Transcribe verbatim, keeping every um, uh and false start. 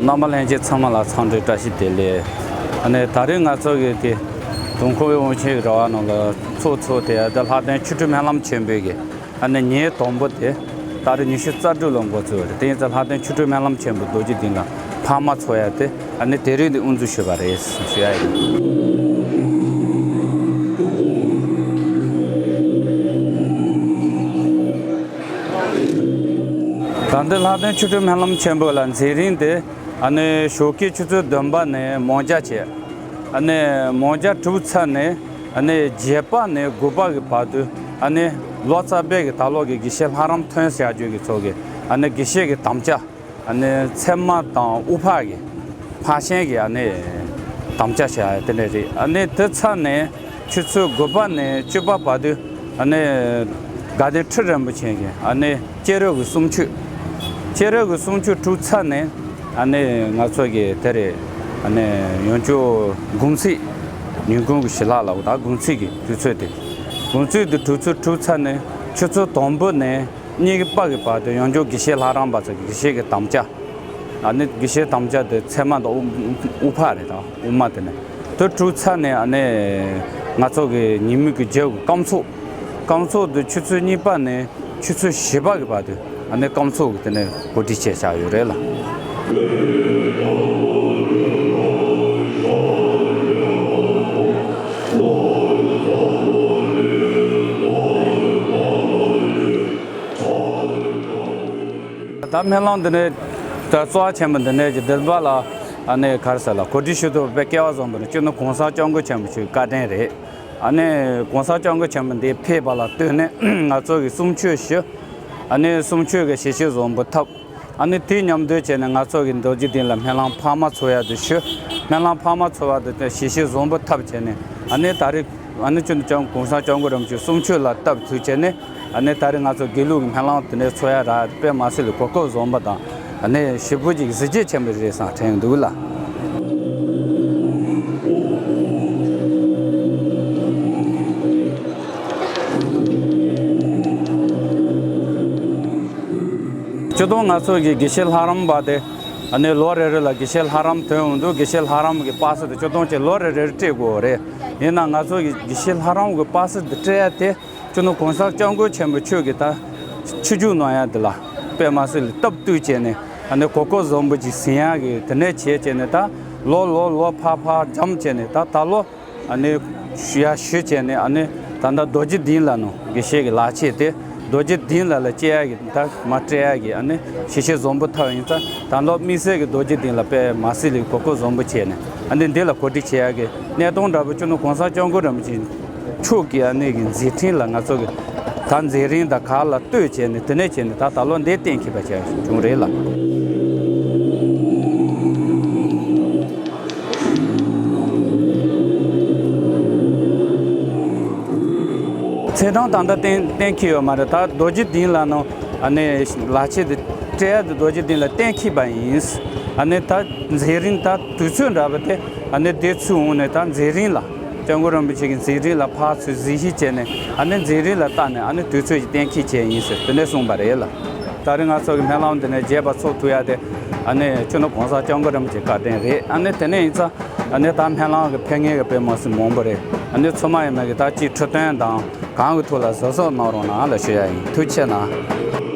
རྣམ་པ་ལྷན་རྒྱས་ཚང་མ་ལ་འཚམས་འདྲི་བཀྲ་ཤིས་བདེ་ལེགས། ཨ་ནི་ད་རེས་ང་ཚོ་གི་དེ་དུང་ཁོ་བའི་དབང་ཆེན་གྱི་ར་བ་ནང་ལ་ཚོགས་ཚོགས་ཏེ་ད་ལྷག་དོན་ཆོ་འཕྲུལ་སྨོན་ལམ་ཆེན་པོའི་གི་ཨ་ནི་ཉིན་དང་པོ་དེ་ད་རེས་ཉི་ཤུ་རྩ་དྲུག་ལ་འགོ་བཙུགས་པ་རེད། དེ་ཡིན་ཙང་ལྷག་དོན་ཆོ་འཕྲུལ་སྨོན་ལམ་ཆེན་པོ་རྡོ་རྗེ་གདན་ལ་འཕགས་མ་ཚོགས་ཡ་དེ་ཨ་ནི་དེ་རིང་འདི་དབུ་འཛུགས་ཞུས་པ་རེད་ཞུ་ཡ་ཡིན། ད་ལྟ་ལྷག་དོན་ཆོ་འཕྲུལ་སྨོན་ལམ་ཆེན་པོ་ལ་མཛད་རིམ་དེ་ཨ་ནི་ཞོགས་ཀའི་ཆུ་ཚོད་བདུན་པ་ནས་མང་ཇ་བྱས། ཨ་ནི་མང་ཇ་གྲུབ་ཚར་ནས་ཨ་ནི་བརྒྱད་པ་ནས་དགུ་པ་གི་བར་དུ་ཨ་ནི་ལོ་ཙཱ་བས་གི་ད་ལོ་གི་དགེ་བཤེས་ལྷ་རམས་ཐོན་བྱ་རྒྱུ་གི་ཚོགས་ཀྱི་ཨ་ནི་དགེ་བཤེས་ཀྱི་དམ་བཅའ། ཨ་ནི་ཚད་མ་དང་དབུ་འཕགས་ཀྱི་འཕགས་ཆེན་གྱི་ཨ་ནི་དམ་བཅའ་བྱ་ཡ་དེ་འདྲ་རེད། ཨ་ནི་དེ་ཚར་ནས་ཆུ་ཚོད་དགུ་པ་ནས་བཅུ་པ་བར་དུ་ཨ་ནི་དགའ་ལྡན་ཁྲི་རིན་པོ་ཆེ་གི་ཨ་ནི་སྤྱན་རས་གཟིགས་གསུང་ཆོས། སྤྱན་རས་གཟིགས་གསུང་ཆོས་གྲུབ་ཚར་ནས་ཨ་ནི་ང་ཚོ་གི་དེ་རེད། ཨ་ནི་ཡང་བསྐྱར་དགུང་ཚིགས་ཉིན་གུང་གི་ཞལ་ལག་ལ་ད་དགུང་ཚིགས་ཀྱི་དུས་ཚོད་དེ། དགུང་ཚིགས་དེ་དུས་ཚོད་གྲུབ་ཚར་ནས་ཆུ་ཚོད་དང་པོ་ནས་གཉིས་པ་གི་བར་དུ་ཡང་བསྐྱར་དགེ་བཤེས་ལྷ་རམས་པ་ཚོ་གི་དགེ་བཤེས་ཀྱི་དམ་བཅའ། ཨ་ནི་དགེ་བཤེས་དམ་བཅའ་དེ་ཚད་མ་དང་དབུ་དབུ་འཕགས་རེད་དང་དབུ་མ་དེ་ནས་དེ་གྲུབ་ཚར་ནས་ཨ་ནི་ང་ཚོ་གི་ཉིན་མོ་གི་རྒྱབ་ཀྱི་སྐམ་ཚོགས། སྐམ་ཚོགས་དེ་ཆུ་ཚོད་གཉིས་པ་ནས་ཆུ་ཚོད་བཞི་པ་གི་བར་དུ་ཨ་ནི་སྐམ་ཚོགས་ཀྱི་དེ་ནས་གོ་སྒྲིག་བྱས་བཞག་ཡོད་རེད་ལ། ད་སྨོན་ལམ་འདི་ནས་ད་གཙོ་བོ་ཆེན་པོ་འདི་ནས་ཀྱི་འདིར་འབའ་ལ་ཨ་ནི་ག་རེ་ཟེར་ལ་གོ་སྒྲིག་ཞུ་ཐུབ་པའི་སྐལ་བ་བཟང་པོ་ནི་སྤྱི་ནོར་གོང་ས་སྐྱབས་མགོན་ཆེན་པོ་མཆོག་བཀའ་དྲིན་རེད། ཨ་ནི་གོང་ས་སྐྱབས་མགོན་ཆེན་པོ་འདིར་ཕེབས་པ་ལ་ལྟོས་ནས་ང་ཚོ་གི་གསུང་ཆོས་ཞུ། ཨ་ནི་གསུང་ཆོས་ཀྱི་ཞལ་བཞེས་བཟང་པོ་ཐོབ། ཨ་ནི་དེ་མཉམ་དུ་བྱས་ནས་ང་ཚོ་གི་རྡོ་རྗེ་གདན་ལ་སྨོན་ལམ་འཕགས་མ་ཚོགས་ཡ་དུ་ཞུ། སྨོན་ལམ་འཕགས་མ་ཚོགས་པ་དུ་ཞལ་བཞེས་བཟང་པོ་ཐོབ་བྱས་ནས་ཨ་ནི་ད་རེས་ཨ་ནི་སྤྱི་ནོར་ལྕམ་གོང་ས་སྐྱབས་མགོན་རིན་པོ་ཆེ་གསུང་ཆོས་ལ་སྟབས་བསྟུན་བྱས་ནས་ཨ་ནི་ད་རེས་ང་ཚོ་དགེ་ལུགས་ཀྱི་སྨོན་ལམ་དེ་འདྲ་ཚོགས་ཡ་རག་དཔེ་མ་སྲིད་ལ་གོ་སྐབས་བཟང་པོ་དང་ཨ་ནི་ཞེ་པོ་ཅིག་གཟི་བརྗིད་ཆེན་པོ་རེད་བསམ་དྲན་འདུག་ལ། སྤྱིར་བཏང་ང་ཚོ་གི་དགེ་བཤེས་ལྷ་རམས་པ་དེ་ཨ་ནི་ལོ་རེ་རེ་ལ་དགེ་བཤེས་ལྷ་རམས་ཐོན་འོང་དུས་དགེ་བཤེས་ལྷ་རམས་ཀྱི་པ་སེ་དེ་སྤྱིར་བཏང་ཅིག་ལོ་རེ་རེར་སྤྲད་དགོས་རེད། ཡིན་ན་ང་ཚོ་གི་དགེ་བཤེས་ལྷ་རམས་ཀྱི་པ་སེ་དེ་སྤྲད་ཡ་དེ་སྤྱི་ནོར་གོང་ས་སྐྱབས་མགོན་ཆེན་པོ་མཆོག་གི་ད་ཆིབས་བསྒྱུར་གནང་ཡ་དེ་ལ་དཔེ་མ་སྲིད་ལ་སྟབས་བསྟུན་བྱས་ནས་ཨ་ནི་གོ་སྐབས་བཟང་པོ་ཅིག་ཟིན་ཡ་གི་དེ་ནས་བྱས་བྱས་ནས་ད་ལོ་ལོ་ལོ་ཕར་ཕར་འགྱངས་བྱས་ནས་ད་ད་ལོ། ཨ་ནི་ཞུ་ཡ་ཞུ་བྱས་ནས་ཨ་ནི་ད་ལྟ་རྡོ་རྗེ་གདན་ལ་ནོ་དགེ་བཤེས་ཀྱི་ལག་ཁྱེར་དེ་རྡོ་རྗེ་གདན་ལ་ལ་སྐྱེལ་ཡ་གི་ད་མ་སྤྲད་ཡ་གི་ཨ་ནི་ཞལ་བཞེས་བཟང་པོ་ཐོབ་ཡིན་ཙང་ད་ལོ་དམིགས་བསལ་གྱི་རྡོ་རྗེ་གདན་ལ་དཔེ་མ་སྲིད་ལ་གོ་སྐབས་བཟང་པོ་བྱས་ནས་ཨ་ནི་འདི་ལ་གོ་སྒྲིག་བྱེད་ཡ་གི་གནས་སྟངས་འདྲ་པོ་སྤྱི་ནོར་གོང་ས་སྐྱབས་མགོན་རིན་པོ་ཆེ་མཆོག་གི་ཨ་ནི་གི་མཛད་འཕྲིན་ལ་ང་ཚོ་གི་ད་མཛད་རིམ་དང་ག་ལ་ལྟོས་བྱས་ནས་དེ་ནས་བྱས་ནས་ད་ད་ལོ་འདི་གཏན་འཁེལ་བ་བྱས་བྱུང་རེད་ལ། ཚེས་གྲངས་ད་ལྟ་གཏན་གཏན་འཁེལ་ཡོད་མ་རེད། ད་རྡོ་རྗེ་གདན་ལ་ནང་ཨ་ནི་ལག་ཁྱེར་དེ་སྤྲད་ཡ་དེ་རྡོ་རྗེ་གདན་ལ་གཏན་འཁེལ་པ་ཡིན། ཨ་ནི་ད་མཛད་རིམ་ད་དུས་ཚོད་འདྲ་པོ་དེ་ཨ་ནི་དེ་ཚུར་འོང་ནས་ད་མཛད་རིམ་ལ་སྐྱབས་མགོན་རིན་པོ་ཆེ་གི་མཛད་རིམ་ལ་ཕར་ཚུར་གཟིགས་ཞིབ་བྱས་ནས་ཨ་ནི་མཛད་རིམ་ལ་བལྟས་ནས་ཨ་ནི་དུས་ཚོད་ཀྱི་གཏན་འཁེལ་བྱས་ཡིན་ཟེར་དེ་ནས་གསུངས་པ་རེད་ལ། ད་རེས་ང་ཚོ་གི་སྨོན་ལམ་འདི་ནས་རྒྱས་པ་ཚོགས་ཐུབ་ཡ་དེ་ཨ་ནི་སྤྱི་ནོར་གོང་ས་སྐྱབས་མགོན་རིན་པོ་ཆེ་བཀའ་དྲིན་རེད། ཨ་ནི་དེ་ནས་ཡིན་ཙང་ཨ་ནི་ད་སྨོན་ལམ་གི་ཕེབས་མཁན་གི་དཔེ་མ་སྲིད་མང་པོ་རེད། ཨ་ནི་ཚང་མ་ཡིན་ན་གི་ད་ཅིག་འཕྲོད་བསྟེན་དང་གང་གི་ཐོག་ལ་གཟབ་གཟབ་གནང་རོགས་གནང་ལ་ཞུ་ཡ་ཡིན། ཐུགས་རྗེ་གནང་།